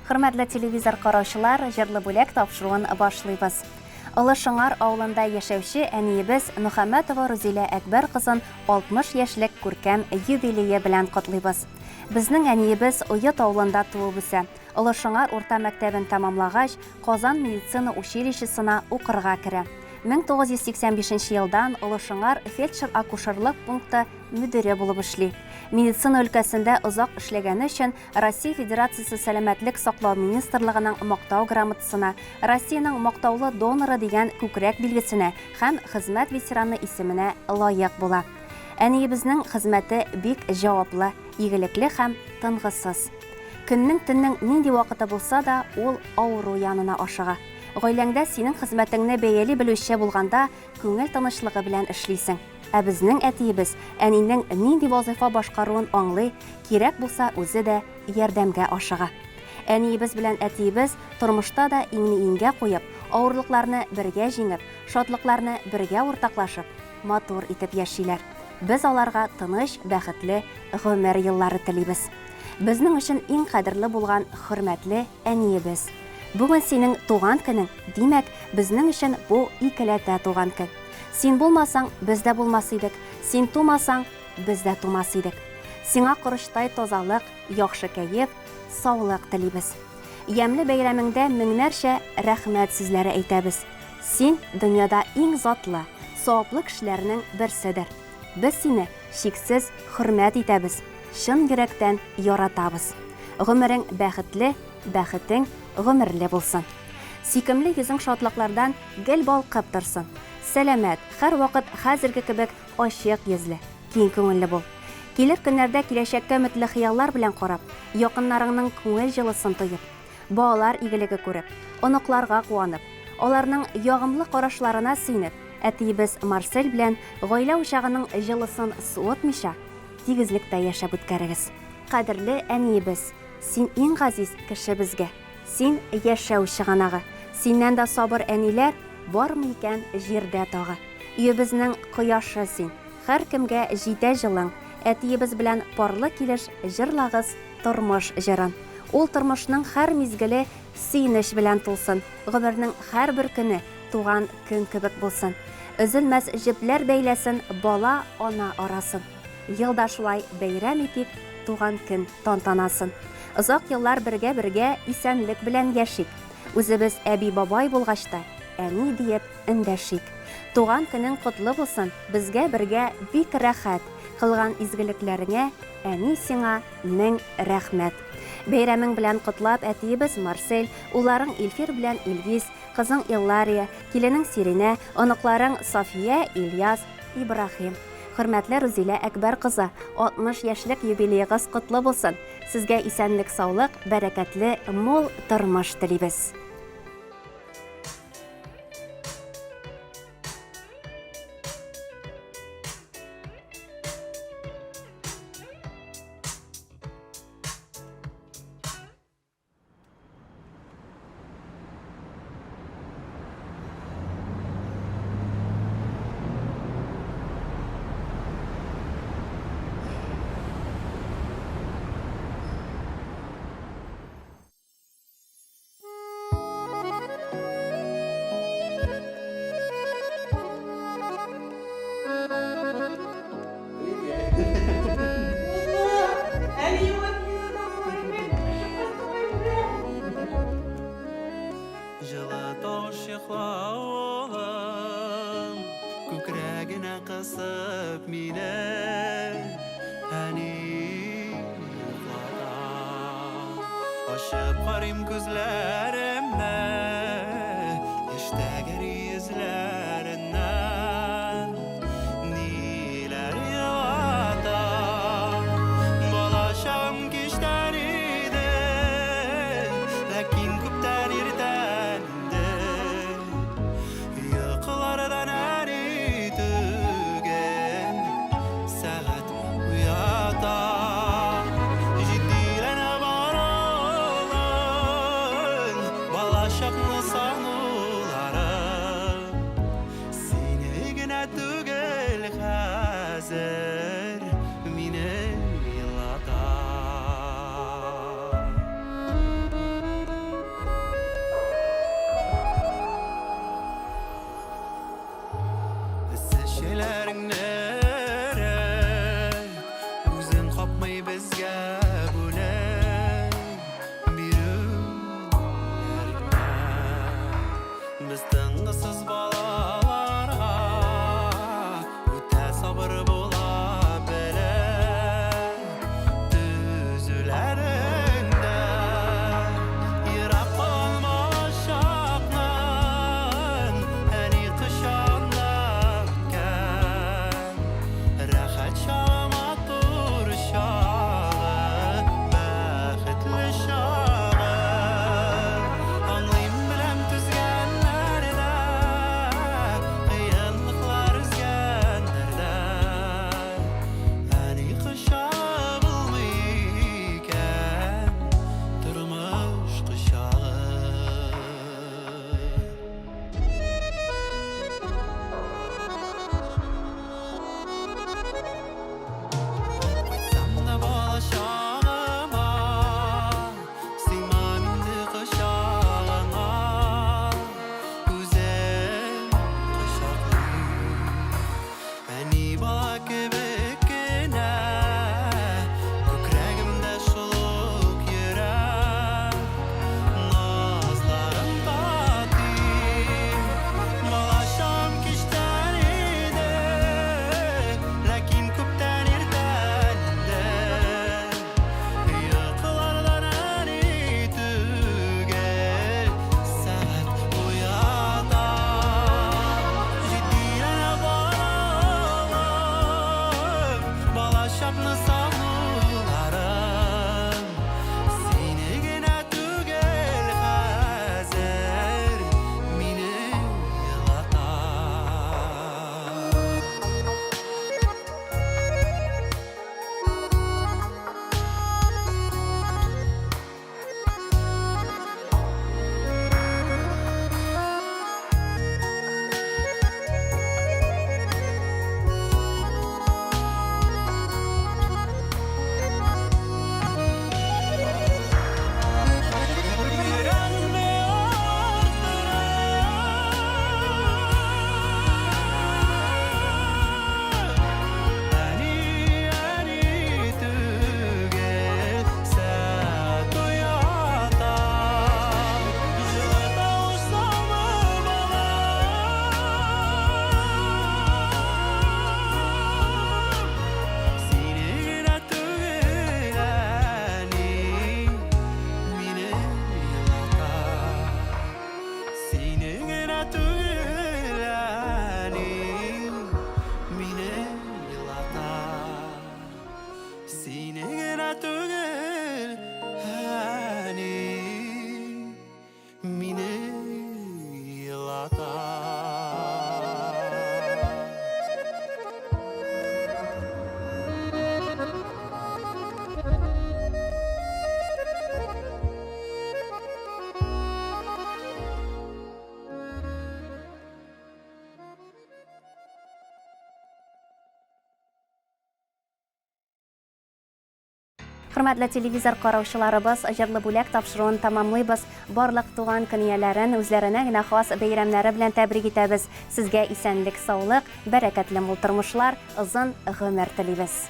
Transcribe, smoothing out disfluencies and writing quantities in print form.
Хөрмәтле телевизор караучылар, Җырлы бүләк тапшыруын башлыйбыз. Олы Шыңар авылында яшәүче әниебез Мөхәммәтова Рузилә Әкбәр кызын 60 яшьлек күркәм юбилее белән котлыйбыз. Безнең әниебез Оет авылында туып үсә. Олы Шыңар урта мәктәбен тәмамлагач, Казан медицина училищесына укырга керә. 1985 елдан Олы Шыңар фельдшер-акушерлык пункты мөдире булып эшли. Медицина өлкәсендә озак эшләгәне өчен Россия Федерациясе Сәламәтлек саклау министрлыгының Мактау грамотасына, Россиянең мактаулы доноры дигән күкрәк билгесенә һәм Хезмәт ветераны исеменә лаек була. Әниебезнең хезмәте бик җаваплы, игелекле һәм тынгысыз. Көннең-төннең нинди вакыты булса да, ул авыру янына ашыга. Гаиләңдә синең хезмәтеңне бәяли белүче булганда, күңел тынычлыгы белән эшлисең. Ә безнең әтиебез әнинең нинди вазыйфа башкаруын аңлый, кирәк булса үзе дә ярдәмгә ашыга. Әниебез белән әтиебез тормышта да иңне-иңгә куеп, авырлыкларны бергә җиңеп, шатлыкларны бергә уртаклашып, матур итеп яшиләр. Без аларга тыныч, бәхетле гомер еллары телибез. Безнең өчен иң кадерле булган хөрмәтле әниебез! Бүген синең туган көнең, димәк, безнең өчен бу икеләтә туган көн. Син булмасаң, без дә булмас идек, син тумасаң, без дә тумас идек. Сиңа корычтай тазалык, яхшы кәеф, саулык телибез. Ямьле бәйрәмеңдә меңнәрчә рәхмәт сүзләре әйтәбез. Син, дөньяда иң затлы, саваплы кешеләрнең берседер. Без сине чиксез хөрмәт итәбез, чын йөрәктән яратабыз. Гомерең бәхетле, бәхетең гомерле булсын. Сөйкемле йөзең шатлыклардан гел балкып торсын. Сәламәт, һәрвакыт хәзерге кебек ачык йөзле, киң күңелле бул. Килер көннәрдә киләчәккә өметле хыяллар белән карап, якыннарыңның күңел җылысын тоеп, балалар игелеге күреп, оныкларга куанып, аларның ягымлы карашларына сөенеп, әтиебез Марсель белән гаилә учагының җылысын суытмыйча, тигезлектә яшәп үткәрегез. Кадерле әниебез! Син иң газиз кеше безгә. Син, яшәү чыганагы. Синнән дә сабыр әниләр бармы икән җирдә тагы? Өебезнең кояшы син. Һәркемгә җитә җылың. Әтиебез белән парлы килеш җырлагыз тормыш җырын. Ул тормышның һәр мизгеле сөенеч белән тулсын, гомернең һәрбер көне туган көн кебек булсын. Өзелмәс җепләр бәйләсен бала, ана арасын. Ел да шулай бәйрәм итик туган көн тантанасын. Озак еллар бергә-бергә исәнлек белән яшик. Үзебез әби-бабай булгач та, әни диеп эндәшик. Туган көнең котлы булсын, безгә бергә бик рәхәт. Кылган изгелекләреңә, әни, сиңа мең рәхмәт. Бәйрәмең белән котлап, әтиебез Марсель, улларың Илфир белән Илгиз, кызың Иллария, киленең Сиринә, оныкларың Сафия, Ильяс, Ибраһим. Хөрмәтле Рузилә Әкбәр кызы, 60 яшьлек юбилеегыз котлы булсын! Сезгә исәнлек-саулык, бәрәкәтле, мул тормыш телибез! Җылы тавыш йокла, улым, Күкрәгенә кысып мине, Әни йоклата. Ачып карыйм күзләремне, Яшь тәгәри йөзләреннән. Ниләр елата? Балачагым кичтән иде, Ләкин күптән иртән инде. Йокылардан әни түгел, Сәгать уята. Җитдиләнә бара улым, Балачакны сагынулары. Сине генә түгел хәзер мине елата. кочагы. Аңлыйм, беләм, түзгәннәр дә, кыенлыклар өзгәннәр дә. Әни кочагы булмый икән, тормыш кочагы. Кайтсам да бала чагыма, сыймам инде кочагыңа. Үзем кочаклыйм. Әни бала кебек кенә, күкрәгемдә шул ук йөрәк. Назларын татыйм. Балачагым кичтән иде, ләкин күптән иртән инде. Йокылардан әни түгел, сәгать уята. Җитдиләнә баралар, балачакны сагынуларым. Сине генә түгел хәзер, мине елата. Йөрәгемне арттырып, Әни, әни түгел, сәгать уята. Җылы тавыш салма балам. Сине генә түгел, әни, мине елата. Сине генә түгел, әни, мине елата. Сине генә түгел, әни, мине елата. Хөрмәтле телевизор караучыларыбыз, җырлы бүләк тапшыруын тәмамлыйбыз. Барлык туган көн ияләрен үзләренә генә хас бәйрәмнәре белән тәбрик итәбез. Сезгә исәнлек, саулык, бәрәкәтле мул тормышлар, озын гомер телибез.